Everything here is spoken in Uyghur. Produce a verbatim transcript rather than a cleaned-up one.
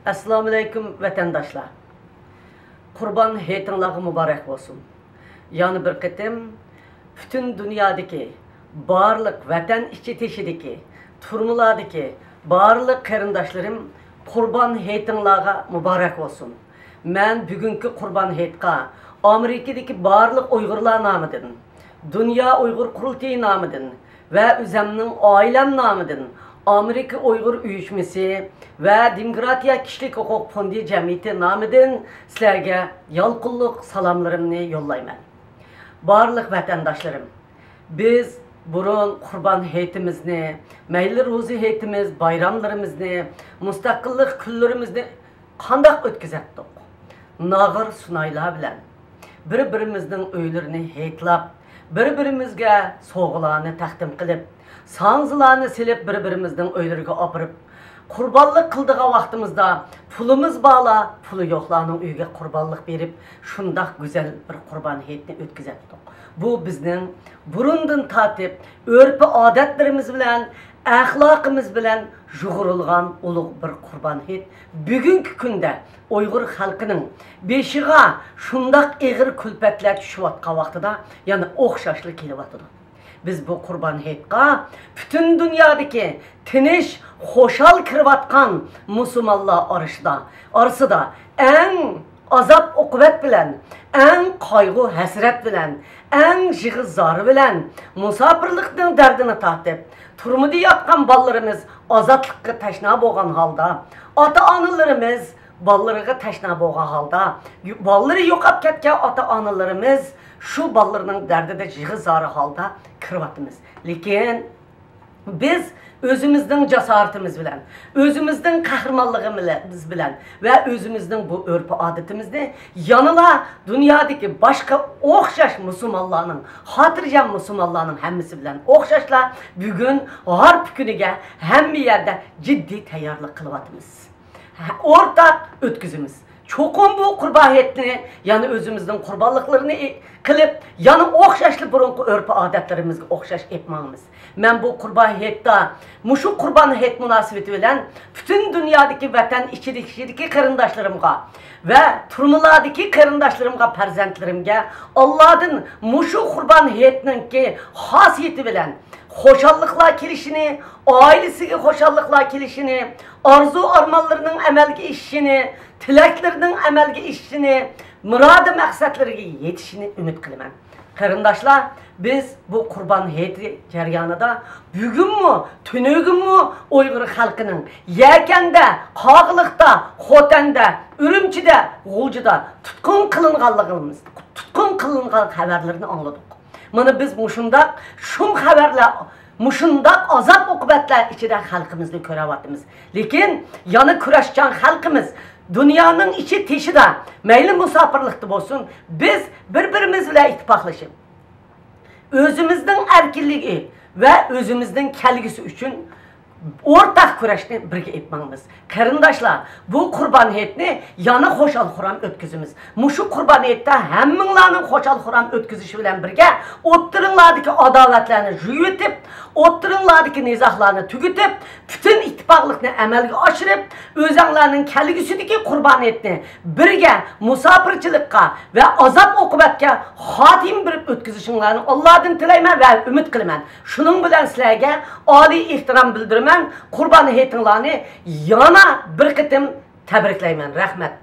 ئەسسالامۇئەلەيكۇم ۋەتەنداشلار! قۇربان ھېيتىڭلارغا مۇبارەك بولسۇن! يەنە بىر قېتىم پۈتۈن دۇنيادىكى بارلىق ۋەتەن ئىچى تېشىدىكى، تۈرمىلاردىكى بارلىق قېرىنداشلىرىم، قۇربان ھېيتىڭلارغا مۇبارەك بولسۇن! مەن بۈگۈنكى قۇربان ھېيتقا ئامېرىكىدىكى بارلىق ئۇيغۇرلار نامىدىن، دۇنيا ئۇيغۇر قۇرۇلتىيى نامىدىن ۋە ئۆزەمنىڭ ئائىلەم نامىدىن ئامېرىكا ئۇيغۇر ئۇيۇشمىسى ۋە دېموكراتىيە كىشىلىك ھوقۇق فوندى جەمئىيىتى نامىدىن سىلەرگە يالقۇنلۇق سالاملىرىمنى يوللايمەن. بارلىق ۋەتەنداشلىرىم، بىز بۇرۇن قۇربان ھېيتىمىزنى، مەيلى روزا ھېيتىمىز، بايراملىرىمىزنى، مۇستەقىللىق كۈنلىرىمىزنى قانداق ئۆتكۈزەتتۇق؟ ناغرا سۇنايلار بىلەن، بىر-بىرىمىزنىڭ ئۆيلىرىنى ھېيتلاپ، بىر-بىرىمىزگە سوۋغىلارنى تەقدىم قىلىپ، ساڭزىلارنى سېلىپ، بىر-بىرىمىزنىڭ ئۆيلىرىگە ئاپىرىپ، قۇربانلىق قىلىدىغان ۋاقتىمىزدا پۇلىمىز بارلار پۇلى يوقلارنىڭ ئۆيىگە قۇربانلىق بېرىپ، شۇنداق گۈزەل بىر قۇربان ھېيتنى ئۆتكۈزەتتۇق. بۇ بىزنىڭ بۇرۇندىن تارتىپ ئۆرپ-ئادەتلىرىمىز بىلەن، ئەخلاقىمىز بىلەن يۇغۇرۇلغان ئۇلۇغ بىر قۇربان ھېيت بۈگۈنكى كۈندە ئۇيغۇر خەلقىنىڭ بېشىغا شۇنداق ئېغىر كۈلپەتلەر چۈشۈۋاتقان ۋاقتىدا يەنە ئوخشاشلا كېلىۋاتىدۇ. بىز بۇ قۇربان ھېيتقا پۈتۈن دۇنيادىكى تىنچ، خۇشال كىرىۋاتقان مۇسۇلمانلار ئارىسىدا، ئارىسىدا ئەڭ ئازاب-ئوقۇبەت بىلەن، ئەڭ قايغۇ-ھەسرەت بىلەن، ئەڭ يىغا-زار بىلەن مۇساپىرلىقنىڭ دەردىنى تارتىپ، تۈرمىدە ياتقان بالىلىرىمىز ئازادلىققا تەشنا بولغان ھالدا، ئاتا-ئانىلىرىمىز بالىلىرىغا تەشنا بولغان ھالدا، يو-، بالىلىرى يوقاپ كەتكەن ئاتا-ئانىلىرىمىز شۇ بالىلىرىنىڭ دەردىدە يىغا-زار ھالدا كىرىۋاتىمىز. لېكىن بىز ئۆزىمىزنىڭ جاسارىتىمىز بىلەن، ئۆزىمىزنىڭ قەھرىمانلىقىمىز بىلەن ۋە ئۆزىمىزنىڭ بۇ ئۆرپ-ئادىتىمىزنى يەنىلا دۇنيادىكى باشقا ئوخشاش مۇسۇلمانلارنىڭ، خاتىرجەم مۇسۇلمانلارنىڭ ھەممىسى بىلەن ئوخشاشلا بۈگۈن ھارپا كۈنىگە ھەممە يەردە جىددىي تەييارلىق قىلىۋاتىمىز. ھە، ئورتاق ئۆتكۈزىمىز. چوقۇم بۇ قۇربان ھېيتنى يەنە ئۆزىمىزنىڭ قۇربانلىقلىرىنى قىلىپ، يەنە ئوخشاشلا بۇرۇنقى ئۆرپ-ئادەتلىرىمىزگە ئوخشاش ئېلىپ ماڭىمىز. مەن بۇ قۇربان ھېيتتا، مۇشۇ قۇربان ھېيت مۇناسىۋىتى بىلەن پۈتۈن دۇنيادىكى ۋەتەن ئىچىدىكى قېرىنداشلىرىمغا ۋە تۈرمىلاردىكى قېرىنداشلىرىمغا، پەرزەنتلىرىمگە ئاللادىن مۇشۇ قۇربان ھېيتنىڭكى خاسىيىتى بىلەن خۇشاللىقلار كېلىشىنى، ئائىلىسىگە خۇشاللىقلار كېلىشىنى، ئارزۇ-ئارمانلىرىنىڭ ئەمەلگە ئېشىشىنى، تىلەكلىرىنىڭ ئەمەلگە ئېشىشىنى، مۇرادى مەقسەتلىرىگە يېتىشىنى ئۈمىد قىلىمەن. قېرىنداشلار، بىز بۇ قۇربان ھېيتى جەريانىدا بۈگۈنمۇ، تۈنۈگۈنمۇ ئۇيغۇر خەلقىنىڭ يەكەندە، قاغىلىقتا، خوتەندە، ئۈرۈمچىدە، غۇلجىدا تۇتقۇن قىلىنغانلىقىمىز، تۇتقۇن قىلىنغان خەۋەرلىرىنى ئاڭلىدۇق. مانا بىز مۇشۇنداق شۇم خەۋەرلەر، مۇشۇنداق ئازاب-ئوقۇبەتلەر ئىچىدە خەلقىمىزنى كۆرۈۋاتىمىز. لېكىن يەنە كۈرەشچان خەلقىمىز دۇنيانىڭ ئىچى تېشىدا، مەيلى مۇساپىرلىقتا بولسۇن، بىز بىر-بىرىمىز بىلەن ئىتتىپاقلىشىپ، ئۆزىمىزنىڭ ئەركىنلىكى ۋە ئۆزىمىزنىڭ كەلگۈسى ئۈچۈن ئورتاق كۈرەشنى بىرگە ئېلىپ ماڭىمىز. قېرىنداشلار، بۇ قۇربان ھېيتنى يەنە خۇشال-خۇرام ئۆتكۈزىمىز. مۇشۇ قۇربان ھېيتتا ھەممىڭلارنىڭ خۇشال-خۇرام ئۆتكۈزۈشى بىلەن بىرگە، ئوتتۇرىڭلاردىكى ئاداۋەتلەرنى يويۇۋېتىپ، ئوتتۇرىڭلاردىكى نىزاھلارنى تۈگىتىپ، پۈتۈن ئىتتىپاقلىقنى ئەمەلگە ئاشۇرۇپ، ئۆزەڭلارنىڭ كەلگۈسىدىكى قۇربان ھېيتنى بىرگە مۇساپىرچىلىققا ۋە ئازاب-ئوقۇبەتكە خاتىمە بېرىپ ئۆتكۈزۈشۈڭلارنى ئاللادىن تىلەيمەن ۋە ئۈمىد قىلىمەن. شۇنىڭ بىلەن سىلەرگە ئالىي ئېھتىرام بىلدۈرىمەن. قۇربان ھېيتىڭلارنى يەنە بىر قېتىم تەبرىكلەيمەن. رەھمەت.